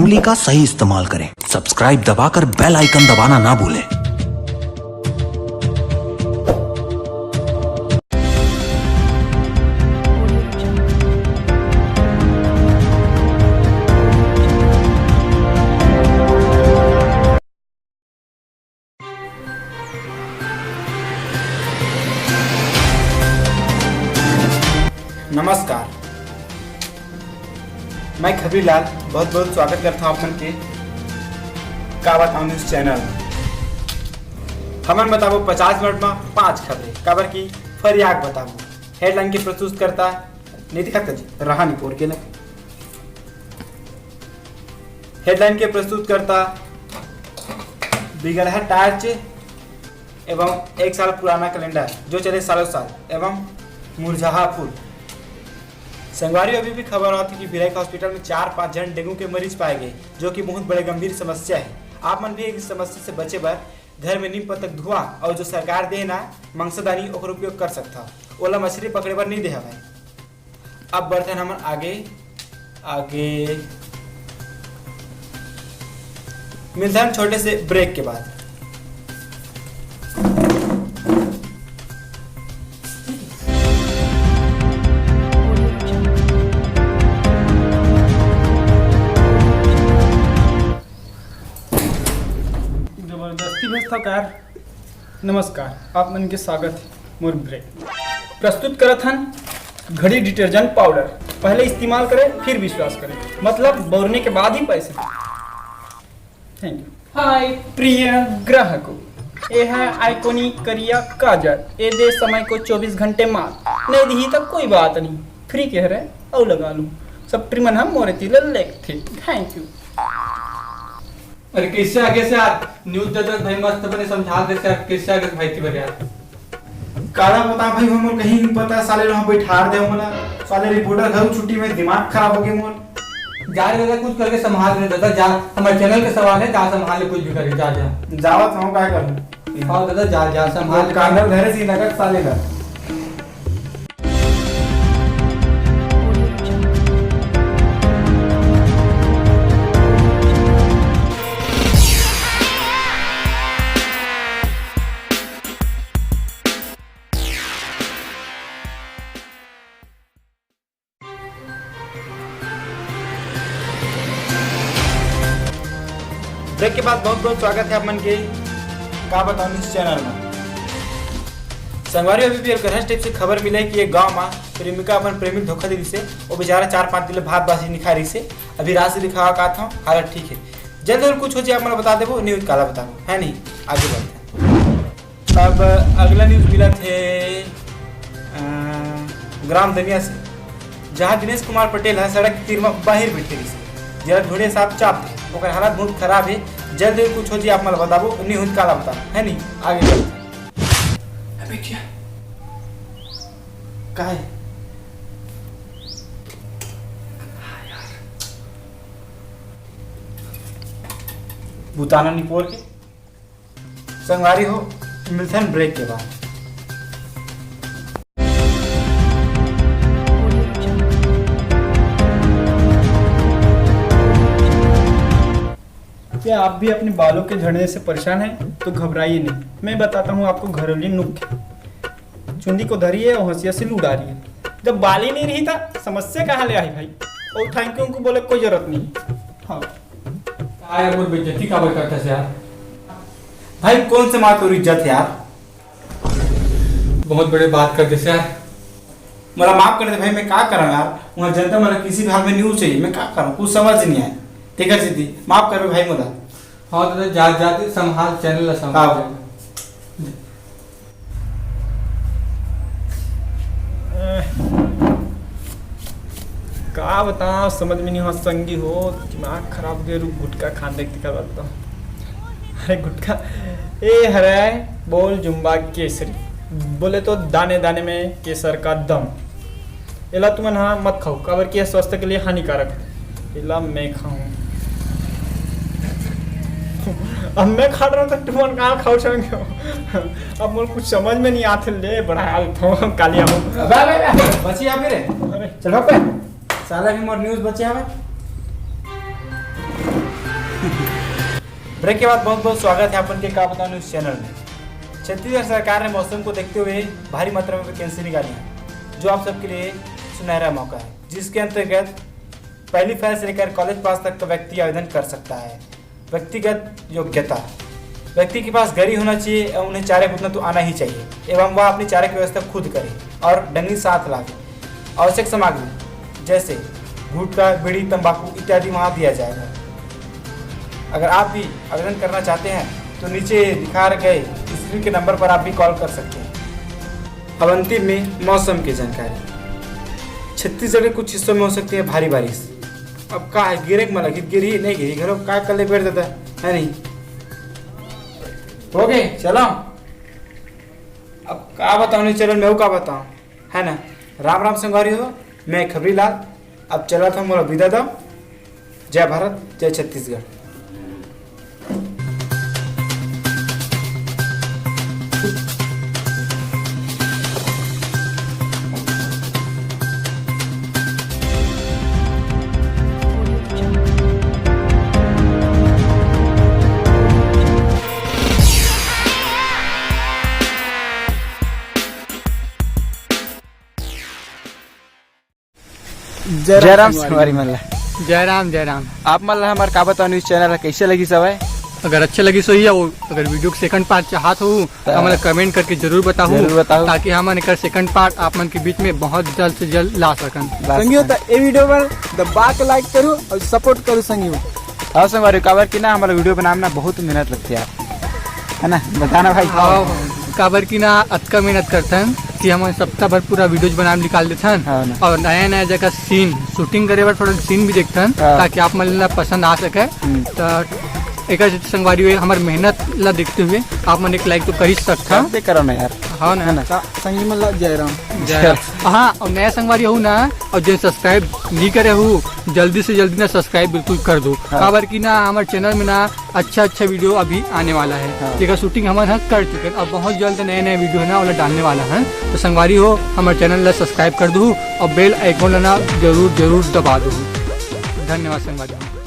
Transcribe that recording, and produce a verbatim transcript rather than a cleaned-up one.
उंगली का सही इस्तेमाल करें। सब्सक्राइब दबाकर बेल आइकन दबाना ना भूलें। नमस्कार, मैं खबरी लाल बहुत बहुत स्वागत करता हूँ आप मन के का बताऊँ न्यूज चैनल में। हमन बताबो पचास मिनट में पांच खबरें, काबर की फरियाक बताबो। हेडलाइन के प्रस्तुत करता नहीं दिखा जी, रहा नहीं पोर के ना। हेडलाइन के प्रस्तुत करता बिगड़हा टार्च एवं एक साल पुराना कैलेंडर जो चले सालों साल एवं मुरझाहा फूल। संगवारी, अभी भी खबर आती कि भिलाई के हॉस्पिटल में चार पांच जन डेंगू के मरीज पाए गए, जो कि बहुत बड़े गंभीर समस्या है। आप मन भी एक समस्या से बचे बर घर में नीम पत्ता के धुआं और जो सरकार दे ना मंगसादानी, ओकर उपयोग कर सकता। ओला मछली पकड़े बर नहीं दे हवय। अब बढ़थन हमन आगे, आगे मिलथन छोटे से ब्रेक के बाद। जबरदस्ती भेजथव का यार। नमस्कार, आप मन के स्वागत है मोर ब्रेक। प्रस्तुत करत हन घड़ी डिटर्जेंट पाउडर। पहले इस्तेमाल करें, फिर विश्वास करें, मतलब बौरने के बाद ही पैसे दें। Thank you. हाय प्रिय ग्राहकों, ये है आइकोनिक करिया काजल। ये दे समय को चौबीस घंटे मार नहीं दी तो कोई बात नहीं, फ्री कह रहे, अउ लगा लूँ। सब ट्रिमन हम मोरे तिले लेग थे। Thank you. अरे कैसे आगे से यार न्यूज देते भाई, मस्त बने समझा दे यार, कैसे आगे भाई ती यार। काला पता भाई, हमर कहीं नहीं पता, साले लोग बैठार दे हमला। साले रिपोर्टर घर छुट्टी में दिमाग खराब हो गए मोर। जा रे दादा, कुछ करके संभाल रे दादा, जा। हमारे चैनल के सवाल है, जा संभाल ले, कुछ भी करके जा, जा। जावत हम काय करूँ? हाँ दादा, जा, जा संभाल ले। कांडल धरे सी नगद साले का। ब्रेक के बाद बहुत बहुत स्वागत है आप मन के का बताऊं इस चैनल में। संगवारी, अभी भी एक गरहस टाइप से खबर मिले कि एक गांव में प्रेमिका अपन प्रेमी धोखा दे दिसे। वो बेचारा चार पांच दिन ले भात बासी नहीं खा रही से। अभी रात से दिखावा का था, हालत ठीक है। जल्द जल्द कुछ हो जाए आप मन बता देबो, नहीं हो तो काला बताबो, है नहीं? आगे बढ़ते हैं। अब अगला न्यूज मिला थे अ, ग्राम दनिया से, जहां दिनेश कुमार पटेल ह सड़क के तीर म बाहिर बैठे रहिस, जेला ढोड़े साहब चाप दे। ओकर हालत बहुत खराब है। जल्द ही कुछ हो जी आप मन बताबो, नहीं हुई काला बता, है नहीं? आगे बढ़ते। अबे क्या? का है? बुताना नहीं पोर के। संगवारी हो, मिलथन ब्रेक के बाद। क्या आप भी अपने बालों के झड़ने से परेशान हैं? तो घबराइए नहीं, मैं बताता हूँ आपको घरेलू नुस्खे। चुंदी को धरिए और हंसी हंसी लू डालिए। जब बाल ही नहीं रही था, समस्या कहाँ ले आई भाई? और थैंक यू को बोले कोई जरूरत नहीं। हाँ। का यार, मोर बेइज्जती काबर करथस यार? भाई, कौन से माँ तोर इज्जत है यार? बहुत बड़े बात कर देस यार। मोला माफ कर दे भाई, मैं का करंव यार? वहाँ जनता मन किसी भी हाल में न्यूज चाहिए, मैं का करंव? कुछ समझ नहीं आए। तेकर सेती माफ कर भाई मोला। हाँ दादा, जा, जा, तू संभाल, चैनल ला संभाल। हाँ। का बताओ, समझ में नहीं हो संगी हो, दिमाग खराब हो गया। रुक, गुटखा खान देखते का लगता। अरे गुटखा, ए हरे बोल जुम्बा केसरी, बोले तो दाने दाने में केसर का दम। एला तुमन हा मत खाओ, काबर कि यह स्वास्थ्य के लिए हानिकारक है। एला मैं खाऊं। अब मैं खा रहा हूँ तो तुमन कहाँ खाओ संग? अब मोर कुछ समझ में नहीं आते ले, बड़ा हाल था काली अब। अबे, अबे, अबे, बची यहाँ पे रे। अरे। चल भाग पे। साला भी मोर न्यूज बचे हवे। ब्रेक के बाद बहुत बहुत स्वागत है अपन के का बताऊं न्यूज चैनल में। छत्तीसगढ़ सरकार ने मौसम को देखते हुए भारी मात्रा में वैकेंसी निकाली है, जो आप सबके लिए सुनहरा मौका है, जिसके अंतर्गत पहली फैल से लेकर कॉलेज पास तक का व्यक्ति आवेदन कर सकता है। व्यक्तिगत योग्यता, व्यक्ति के पास गरी होना चाहिए एवं उन्हें चारे कूदना तो आना ही चाहिए एवं वह अपनी चारे की व्यवस्था खुद करे और डंगी साथ लावे। आवश्यक सामग्री जैसे गुटखा, बीड़ी, तंबाकू इत्यादि वहाँ दिया जाएगा। अगर आप भी आवेदन करना चाहते हैं तो नीचे दिखा गए स्क्रीन के नंबर पर आप भी कॉल कर सकते हैं। अब अंतिम में मौसम की जानकारी। छत्तीसगढ़ के कुछ हिस्सों में हो सकती है भारी बारिश। अब का है, गिरे के मला गिर गिरी नहीं गिरी, घरों का कर ले बैठ जाता है नहीं। हो गए, चलो। अब का बताऊं नहीं चैनल में, वो का बताऊं, है ना। राम राम संगवारी हो, मैं खबरी लाल। अब चला था मोला विदा दो। जय भारत, जय छत्तीसगढ़। जय राम संगवारी मन ला। जय राम, जय राम। आप मन ला हमर का बताओ न्यूज चैनल ह कैसे लगिस हवय? अगर अच्छे लगिस होही या वो अगर वीडियो के सेकंड पार्ट चाहत हो त हमन ला कमेंट करके जरूर बताहू, जरूर बताहू। ताकि हमन एकर सेकंड पार्ट आप मन के बीच में बहुत जल्द से जल्द ला सकन। ला संगियो सकन। त ए वीडियो बर दबा के लाइक करू और सपोर्ट करू संगियो। हाँ संगवारी, काबर कि ना हमारा वीडियो बनाए में ना बहुत मेहनत लगथे यार, है ना? बताना भाई। हाँ, काबर कि ना अतका मेहनत करथन कि हमन सप्ताह भर पूरा वीडियोज बनाए में निकाल देथन हाँ ना। और नया नया जगह सीन शूटिंग करे बर थोड़ा सीन भी देखथन हाँ। ताकि आप मन ला पसंद आ सके। हम्म। त एकर सेती संगवारी हुए हमर मेहनत ला देखते हुए आप मन एक लाइक तो कर ही सकथन। करबे करो ना यार। हाँ ना। है ना? का-, संगी मन ला जय राम। जय राम। हाँ, और नया संगवारी हो ना, और जो सब्सक्राइब नहीं करे हो, जल्दी से जल्दी ना सब्सक्राइब बिल्कुल कर दो। हाँ। काबर कि ना हमर चैनल में ना अच्छा अच्छा वीडियो अभी आने वाला है, हाँ। जेकर शूटिंग हमन ह कर चुके हैं। अब बहुत जल्द नए नए वीडियो है ना, ओला डालने वाला है। तो संगवारी हो, हमर चैनल ला सब्सक्राइब कर दो और बेल आइकन ला ना जरूर जरूर दबा दो। धन्यवाद संगवारी हो।